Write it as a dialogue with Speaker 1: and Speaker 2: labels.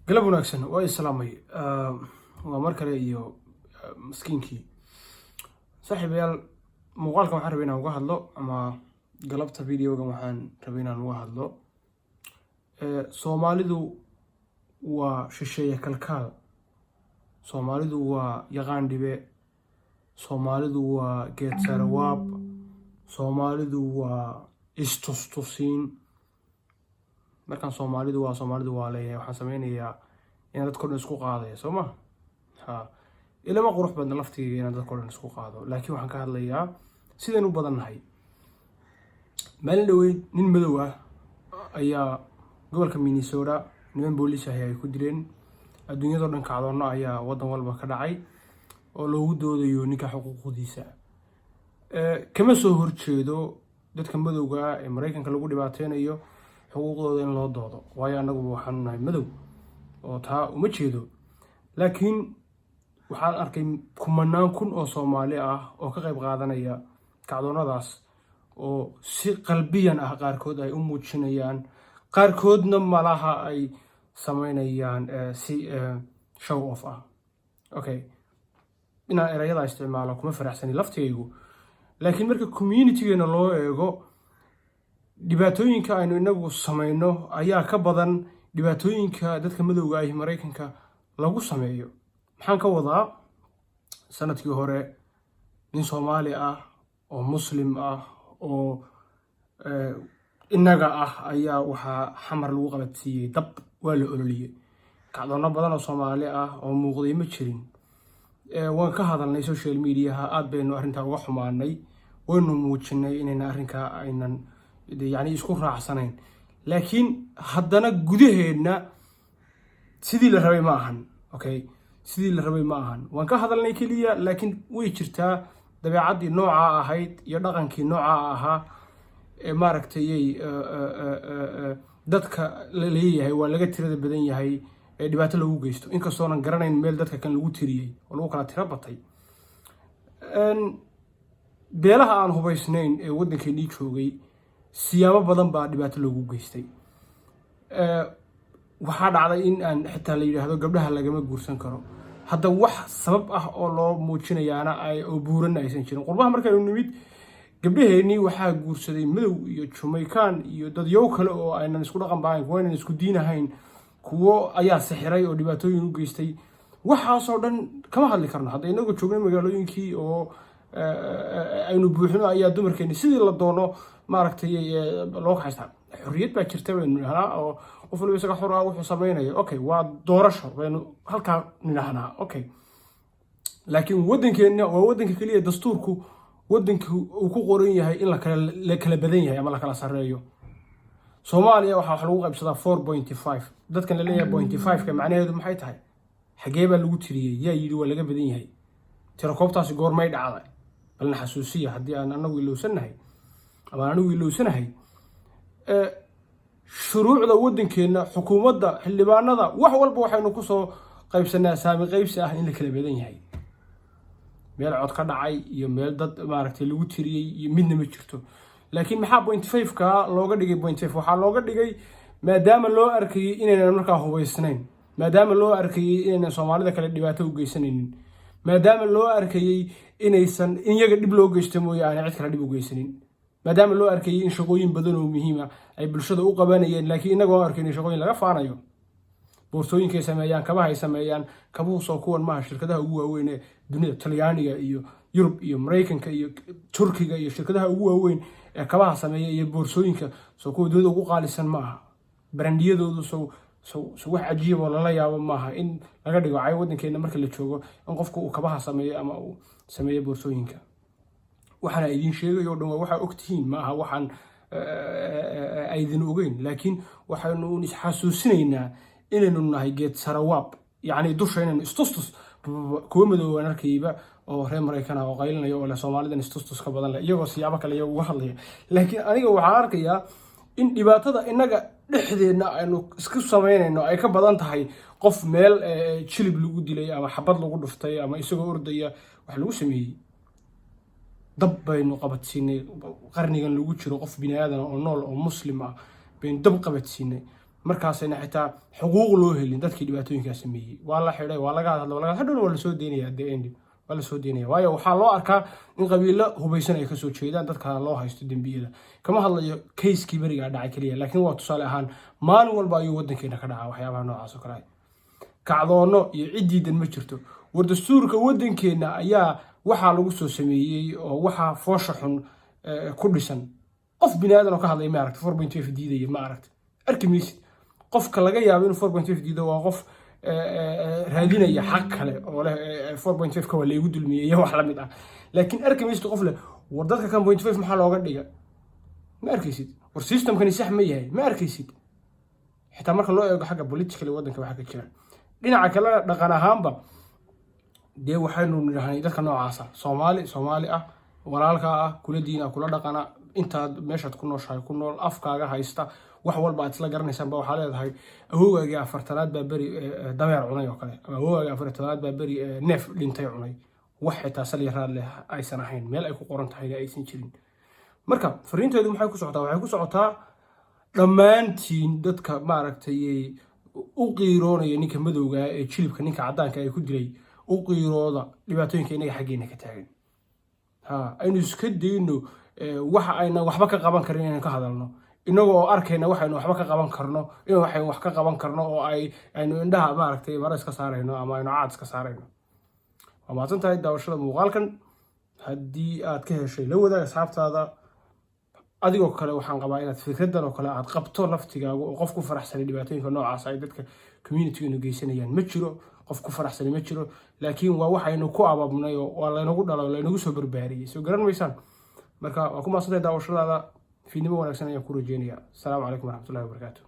Speaker 1: Galab wanaagsan, waa islaamay. Waa mar kale iyo maskiinkii. Saaxiibayaal, muuqaalkan waxaan rabay inaan uga hadlo, ama galabta videogan waxaan rabay inaan uga hadlo, Soomaalidu waa shisheeye kalkaal, Soomaalidu waa yaqaan dhibe, Soomaalidu waa geed sarawaab, Soomaalidu waa istustusiin. Markaan Soomaalidu waa Soomaalidu waa leeyahay, waxaan sameynayaa inaan dadka o dhan isku qaadaya, soo ma ha ilama qurux badna laftigayga inaan dadka o dhan isku qaado, laakiin waxaan ka hadlayaa sidaynu u badan nahay. Maalin dhaweyd nin madow ah ayaa gobolka Minnesota niman booliis ahi ay ku dileen. Adduunyadoo dhan kacdoonno ayaa waddan walba ka dhacay oo loogu doodayo ninka xuquuqdiisa. Kama soo horjeedo dadka madowga ah ee Maraykanka lagu dhibaateynayo xuquuqdooda in loo doodo, waayo annaguba waxaanu nahay madow oo taa uma jeedo. Laakiin waxaan arkay kumanaan kun oo Soomaali ah oo ka qayb qaadanaya kacdoonnadaas, oo si qalbiyan ah qaarkood ay u muujinayaan, qaarkoodna malaha ay sameynayaan si show off ah. Okay, inaan erayada isticmaalo kuma faraxsani laftigaygu, laakiin marka communitygeena loo eego, dhibaatooyinka aynu inagu samayno ayaa ka badan dhibaatooyinka dadka madowga ah Maraykanka lagu sameeyo. Maxaan ka wadaa? Sanadkii hore nin Soomaali ah oo Muslim ah oo innaga ah ayaa waxaa Xamar lagu qabadsiiyey dab, waa la ololiyey. Kacdoonno badan oo Soomaali ah oo muuqday ma jirin. Waan ka hadalnay social mediaha, aad baynu arrintaa uga xumaanay, waynu muujinay inayna arrinkaa aynan yani isku raacsanayn. Laakiin haddana gudaheenna sidii la rabay ma ahan. Okay, sidii la rabay ma ahan. Waan ka hadalnay keliya, laakiin way jirtaa dabeecaddii noocaa ahayd iyo dhaqankii noocaa ahaa ee maaragtayay dadka la leeyahay waa laga tirada badan yahay ee dhibaato lagu geysto, inkastoonan garanayn meel dadka kan lagu tiriyey oo lagu kala tiro batay. Beelaha aan hubaysnayn ee waddankeenii joogay siyaabo badan baa dhibaato loogu geystay. Waxaa dhacday in aan xitaa la yidhaahdo gabdhaha lagama guursan karo. Hadda wax sabab ah oo loo muujinayaana ay oo buuranna aysan jirin. Qurbaha markaynu nimid, gabdhaheennii waxaa guursaday madow iyo Jumaykaan iyo dadyow kale oo aynan isku dhaqan bahayn, kuwo aynan isku diin ahayn, kuwo ayaa sixiray oo dhibaatooyin u geystay. Waxaasoo dhan kama hadli karno. Hadda inagoo joogna magaalooyinkii oo aynu buuxino ayaa dumarkeeni sidii la doono maaragtay loo kaxaystaa. Xorriyad baa jirta baynu nidhahnaa, oo qof waliba isaga xor ah wuxuu samaynayo. Okay, waa doorasho baynu halkaa nidhahnaa. Okay, laakiin waddankeenna waa waddanka keliya dastuurku waddanka uu ku qoran yahay in la kala badan yahay ama la kala sarreeyo. Soomaaliya waxaa wax lagu qaybsadaa 4.5. Dadkan la leeyahay 0.5-ka macnaheedu maxay tahay? Xagee baa lagu tiriyey? Yaa yidhi waa laga badan yahay? Tirakoobtaasi goormay dhacday? Balna xasuusiya haddii aan anagu ilowsannahay ama aan anigu ilowsanahay. Shuruucda waddankeenna, xukuumadda, xildhibaanada, wax walba waxaynu kusoo qaybsanaa saami qaybsi ah in la kala badan yahay. Meel cod ka dhacay iyo meel dad maaragtay lagu tiriyey iyo midna ma jirto. Laakiin maxaa 0.5-ka looga dhigay 0.5? Waxaa looga dhigay maadaama loo arkayey inaynan markaa hubaysnayn, maadaama loo arkayey inaynan Soomaalida kale dhibaato u geysanaynin, maadaama loo arkayey inaysan in iyaga dhib loo geysto mooye aanay cid kale dhib u geysanin, maadaama loo arkayey in shaqooyin badan oo muhiima ay bulshada u qabanayeen. Laakiin innagoo arkayna shaqooyin laga faanayo, boorsooyinkay sameeyaan, kabaha ay sameeyaan, kabuhu soo kuwan maaha shirkadaha ugu waaweyn ee dunida, Talyaaniga iyo Yurub iyo Maraykanka iyo Turkiga iyo shirkadaha ugu waaweyn ee kabaha sameeya iyo boorsooyinka, soo kuwa dunida ugu qaalisan ma aha? Brandiyadoodu so wax cajiib oo lala yaabo maaha in laga dhigo cay waddankeena marka la joogo in qofku uu kabaha sameeyo ama uu sameeyo boorsooyinka. Waxaana idiin sheegayo o dhan waa waxaa ogtihiin, ma aha waxaan aydin ogeyn. Laakiin waxaynu un isxasuusinaynaa inaynu nahay geed sarawaab, yacni dusha inaynu istustus. Kuwa madow waan arkayba oo reer Maraykan ah oo qaylinaya oo leh Soomaalidan istustus ka badan leh, iyagoo siyaabo kale iyago uga hadlaya. Laakiin aniga waxaan arkayaa in dhibaatada innaga dhexdeenna aynu isku samaynayno ay ka badan tahay qof meel jilib lagu dilay ama xabad lagu dhuftay ama isagoo ordaya wax lagu sameeyey. Dab baynu qabadsiinay. Qarnigan lagu jiro qof bini aadan oo nool oo Muslim ah baynu dab qabadsiinay. Markaasayna xitaa xuquuq loo helin dadkii dhibaatooyinkaa sameeyey. Waa la xidhay, waa laga hadla, waa laga hadhowna waa lasoo deynaya. At the end waa lasoo deynaya, waayo waxaa loo arkaa in qabiilo hubaysan ay kasoo jeedaan dadka loo haysto dembiyada. Kama hadlayo case-kii berigaa dhacay keliya, laakiin waa tusaale ahaan. Maalin walba ayuu waddankeena ka dhacaa waxyaabaha noocaas oo kale ah. Kacdoono iyo ciddiidan ma jirto. War dastuurka waddankeenna ayaa waxaa lagu soo sameeyey oo waxaa foosha xun ku dhisan. Qof bini aadan oo ka hadlaya ma aragta 4.5 diidaya? Ma aragta, arki maysid. Qofka laga yaabo inuu 4.5 diido waa qof raadinaya xaq kale oo leh 4.5 ka waa laygu dulmiyey iyo wax la mid ah. Laakiin arki maysid qof leh, "War dadka kan 0.5 maxaa looga dhiga?" Ma arkaysid. "War systemkani sax ma yahay?" Ma arkaysid. Xitaa marka loo eego xagga politically waddanka waxaa ka jira, dhinaca kalena dhaqan ahaanba dee waxaynu nidhahnay dadka noocaasa, Soomaali Soomaali ah, walaalkaa ah, kula diina, kula dhaqana, intaad meeshaad ku nooshahay ku nool, afkaaga haysta, wax walba aad isla garanaysaan ba waxaa leedahay awowgaagii 40aad baa beri dameer cunay oo kale, ama awowgaagii 40aad baa beri neef dhintay cunay. Wax xitaa sal yaraad leh aysan ahayn, meel ay ku qoran tahayna aysan jirin. Marka fariinteedu maxay ku socotaa? Waxay ku socotaa dhammaantiin dadka maaragtay u qiiroonaya ninka madowga ee jilibka ninka caddaanka ay ku dilay, u qiirooda dhibaatooyinka inaga xaggeena ka taagan. Ha aynu iska dayno waxa ayna waxba ka qaban karin inaynu ka hadalno, inagoo oo arkayna waxaynu waxba ka qaban karno, in waxaynu wax ka qaban karno oo ay aynu indhaha maaragtay mara iska saarayno ama aynu caad iska saarayno. Waa mahadsan tahay daawashada muuqaalkan. Haddii aad ka heshay, la wadaag asxaabtaada. Adigoo kale waxaan qabaa inaad fikradan oo kale aad qabto laftigaagu, oo qof ku faraxsanay dhibaatooyinka noocaas ay dadka community-ganu geysanayaan ma jiro. Qof ku faraxsanay ma jiro, laakiin waa waxaynu ku ababnay oo waa laynagu dhalo, laynagu soo barbaariyey. Soo garan maysaan? Marka waa ku mahadsantahay daawashadaada. Fiidnimo wanaagsan ayaan ku rajeynayaa. Asalaamu calaykum waraxmatullahi wabarakaatu.